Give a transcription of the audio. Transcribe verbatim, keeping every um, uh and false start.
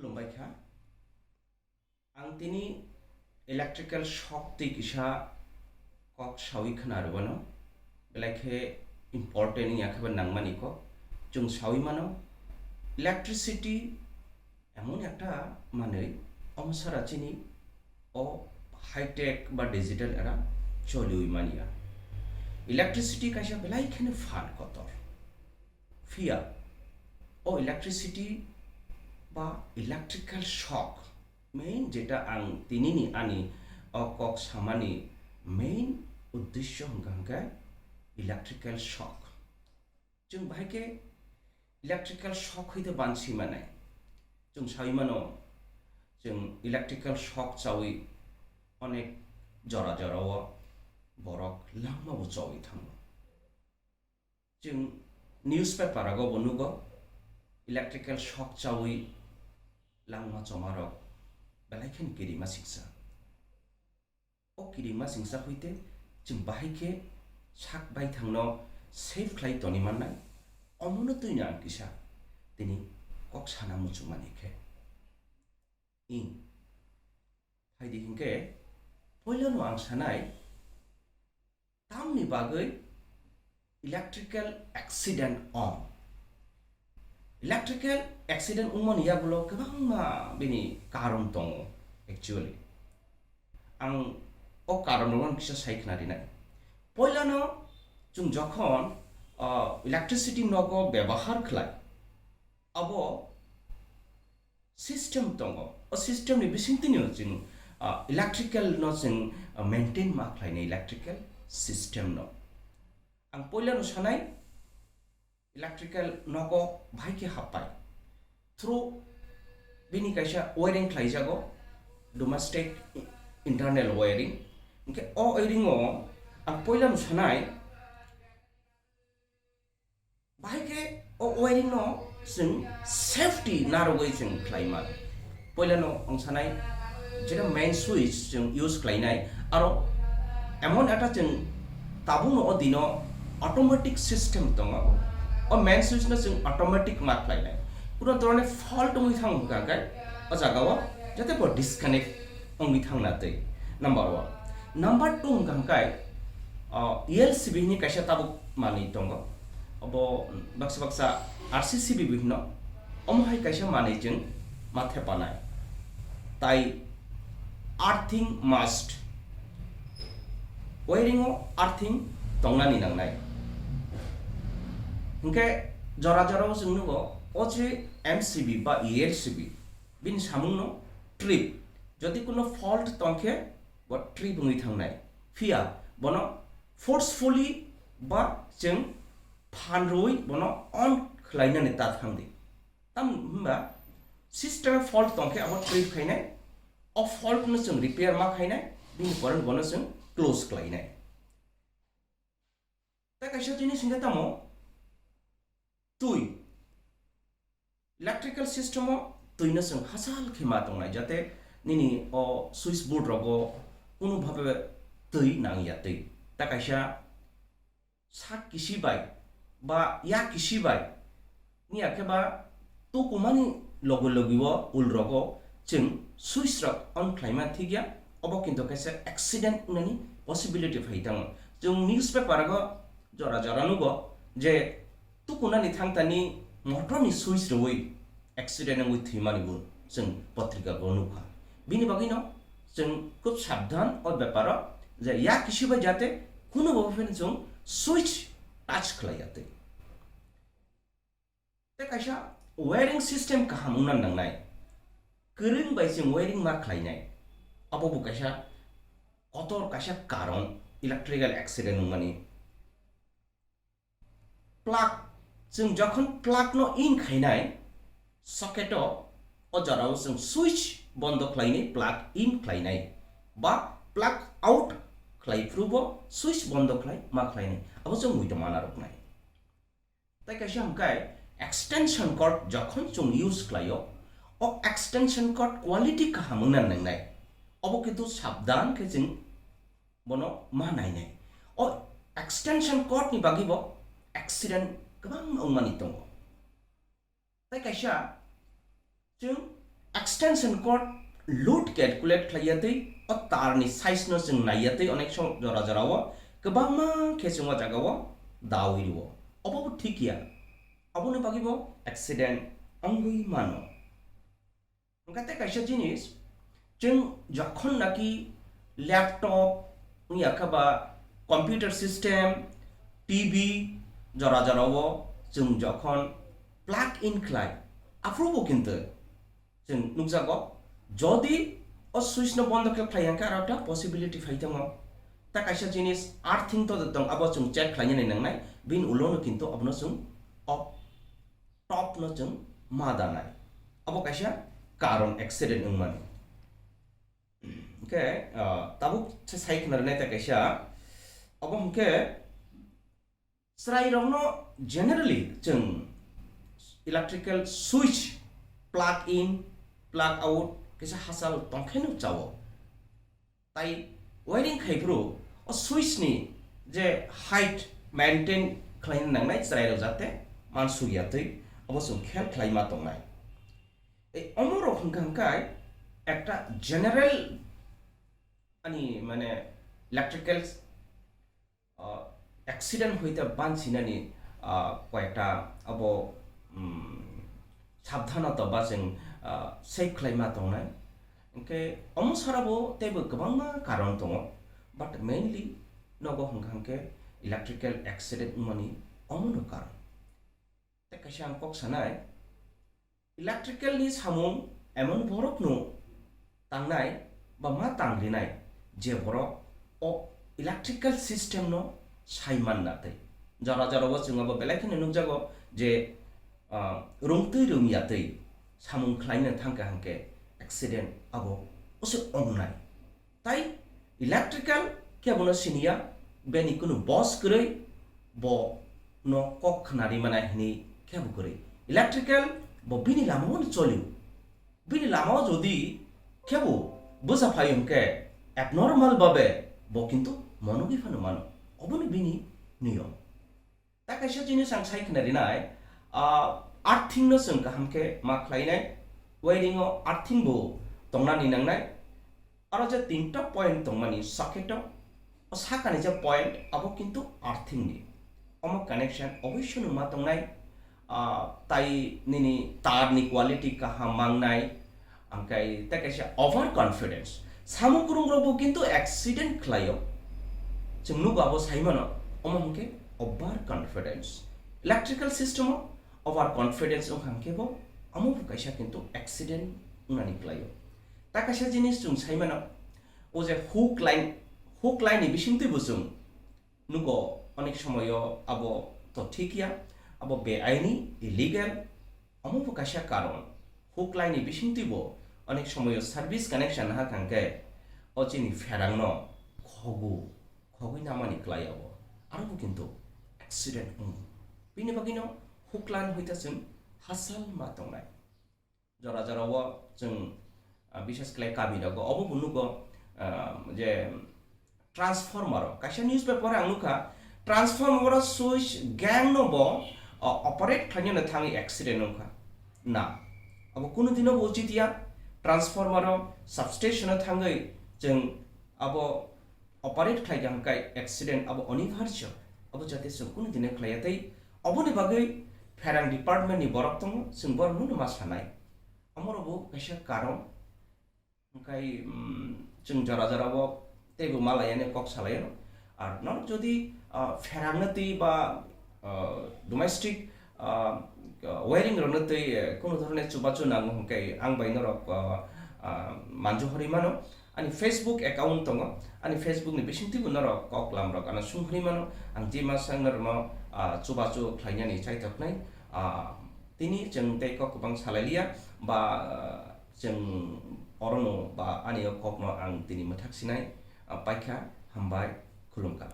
Khulumbai kha. Ang tini electrical shock twi kisa kok sawi khna rwano, belai khe important wngya khe ba nangmani kok. Chwng sawi mano, electricity emon ekta manwi, omo sara chini o high tech ba digital era choliwi manya. Electricity kaisa belai kheno phan kotor. Phiya o electricity ba electrical shock, main jeta ang tinini ani o kok samani main uddesyo hwnkha hwnkhe electrical shock. Chwng bahai khe electrical shock hai de bansi manai. Chwng sawi mano, chwng electrical shock chawi onek jora jora o borok langma bo chawi thango. Chwng newspaper rogo bo nugo, electrical shock chawi langma choma rok belai kheno kirima siksa. O kirima singsa hoite chwng bahai khe sak baithangno save khlai toni mannai, omono twino ang kisa tini kok sana muchungmani khe. Ing, phaidi hinkhe poilano ang sanai, tamni bagwi electrical accident wng. Electrical accident wngmani yagulo kwbangma bini karon tongo actually. Ang o karon rokno kisa sai khna rinai. Poilano chwng jokhon, ah, electricity nogo bebahar khlai, abo system tongo. O system ni bisingtwino chwng, ah, electrical no chwng, ah, maintain ma khlainai electrical system no. Ang poilano sanai electrical nogo bahai khe happai. Through bini kaisa wiring khlaijago, domestic internal wiring. Hinkhe o wiring o ang poilano sanai, bahai khe o wiring no chwng safety narwgwi chwng khlai mano. Poilano ang sanai, jeta main switch chwng use khlainai, aro emon ekta chwng tabukno o dino automatic system tongo. O main switch no chwng automatic ma khlainai. Kuno dhoroner fault wngwi thang hwnkha khe o jaga o jate bo disconnect wngwi thangna twi. Number one. Number two hwnkha hwnkhe, o, E L C B hwnwi kaisa tabuk manwi tongo. Obo baksa baksa R C C B bo hwno. Omo hai kaisa manwi chwng ma thepanai. Tai earthing must. Wiring o earthing tongnani nangnai. Hinkhe jora jora o chwng nugo, o je M C B ba E L C B, bini samungno trip. Jodi kuno fault tongkhe, bo trip wngwi thangnai. Phiya bono forcefully ba chwng phan rwui bono on khlainani ta thangdi. Tam hwnba system fault tongkhe abo trip khainai, o fault no chwng repair ma khainai, bini pore bono chwng close khlainai. Tei kaisa jinis hwnkhe tamo twi. Electrical system o twi no chwng hachal khe ma tongnai, jate nini o switch board rogo kunu bhabe twi nang ya twi. Tei kaisa sak kisi bai ba yak kisi bai, wngya khe ba tukumani logi logi o ul rogo chwng switch rok on khlaima thik ya, obo kintu kaisa accident wngnani possibility phai tongo. Chwng newspaper o jora jora nugo je tukunani thangtani motor ni switch rwui accident wngwi thwimani bo chwng potrika o nukha. Bini bagwino chwng khub sabdhan o beparo je yak kisi bai jate kunubo phano chwng switch touch khlai ya twi. Tei kaisa wiring system kaham wngna nangnai. Kwrwng bai chwng wiring ma khlainai. Abo bo kaisa kotor kaisa karon electrical accident wngmani. Plug, chwng jokhon plug no in khainai, socket o, o jora o chwng switch bondo khlainai, plug in khlainai, ba plug out khlai phuru bo switch bondo khlai ma khlainai, abo chwng muitu mana rwknai. Tei kaisa hwnkhe extension cord jokhon chwng use khlaio, o extension cord quality kaham wngna nangnai, obo kintu sabdan khe chwng bono ma nainai. O extension cord ni bagwi bo accident kwbangma wngmani tongo. Tei kaisa chwng extension cord load calculate khlaiya tei o tarni size no chwng naiya tei onek som jora jora o kwbangma khe chwng o jaga o dawi rwo. Obo bo thik ya, aboni bagwi bo accident wngwi mano. Hwnkhe tei kaisa jinis, chwng jokhon naki laptop wngya kha ba computer system, T V jora jora o chwng jokhon plug in khlai, aphuru bo kintu chwng nukjago, jodi o switch no bondo khe khlai hwnkhe aro ekta possibility phai tongo. Ta kaisa jinis earthing to tong, abo chwng check khlainani nangnai, bini ulo no kintu abono chwng off top no chwng ma danai. Abo kaisa karon accident wngmani. Hwnkhe, ah, tabuk se sai khna rwnai ta kaisa. Abo hwnkhe chwrairokno generally chwng electrical switch, plug in, plug out kaisa hachal tongkhe nuk chao. Tai wiring khai phuru o switch ni je height maintain khlaina nangnai chwrairok jate mansuk ya twi abo chwng khel khlai ma tongnai. Ei omorok hwnkha hwnkhe ekta general ani mane electrical ah, accident hoite bansinani, ah, koyekta abo, um, sabdhanota ba chwng, ah, save khlaima tongnai. Hwnkhe omo sara bo teibo kwbangma karon tongo, but mainly nogo hwnkha hwnkhe electrical accident wngmani omono karon. Tei kaisa ang kok sanai, electrical ni samung emon borok no tangnai ba ma tangrinai je borok o electrical system no sai manna tei jora jora o chwng abo belai kheno nukjago je, ah, rungtwi rungya tei samung khlaina thangkha hwnkhe accident abo usu ongnai. Tai electrical khe bono siniya, beni kunu bos kwrwi, bo no kok khnari mana hini khe bo kwrwi. Electrical bo bini lama o choli. Bini lama o jodi khe bo bwsa phai hwnkhe abnormal babe bo kintu monogwi phano mano. Oboni bini niyom. Ta kaisa jinis ang sai khna rinai, ah, earthing no chwng kaham khe ma khlainai, wiring o earthing bo tongnani nangnai. Aro je tinta point tongmani socket o, o sakani je point abo kintu earthing ni. Omo connection oboisyo no ma tongnai, ah, tai nini tar ni quality kaham mangnai, Angkai tei kaisa over confidence. Samung kwrwng rok bo kintu accident khlaio. Chwng nugo abo sai mano, omo hwnkhe over confidence. Electrical system o over confidence wngkha hwnkhe bo amo bo kaisa kintu accident wngnani khlaio. Ta kaisa jinis chwng sai mano, o je hook line, hook line ni bisingtwi bo chwng nugo onek somoyo abo to thik ya, abo beaini, illegal, omo bo kaisa karon. Hook line ni bisingtwi bo onek somoyo service connection ha kangkhe o chini pherang no khogu, khogwi namani klai abo. Aro bo kintu accident wngo. Bini bagwi no hook line hoita chwng hachal ma tongnai. Jora jora o chwng, ah, bises khlai kami rogo obo bo nugo, ah, je transformer o kaisa newspaper ang nukha, transformer o switch gang no bo, ah, operate khlainani thangwi accident wngkha. Na, abo kunu dino bo uchit ya, transformer o substation o thangwi chwng abo operate khlai kha hwnkhe accident abo onibarjo, abo jate chwng kunu dine khlaiya tei oboni bagwi pherang department ni borok tongo, chwng borok no ma sanai. Omoro bo kaisa karon, hwnkhe, um, chwng jora jora o teibo ma laiyani kok salaio. Ar norok jodi, ah, pherang no twi ba, ah, domestic, ah, wiring rok no twi, eh, kunu dhoroner chubachu nango hwnkhe ang bai norok, ah, ah, manju horwi mano. Ani Facebook account tongo, ani Facebook ni bisingtwi bo norok kok lam rok ano sung hwnwi mano, ang je ma sang norok no, ah, chubachu khlainani chaithoknai, ah, tini chwng tei kok kwbang salai liya, ba, ah, chwng oro no ba ani o kok no ang tini mwthak sinai, ah, paikha, hambai, khulumkha.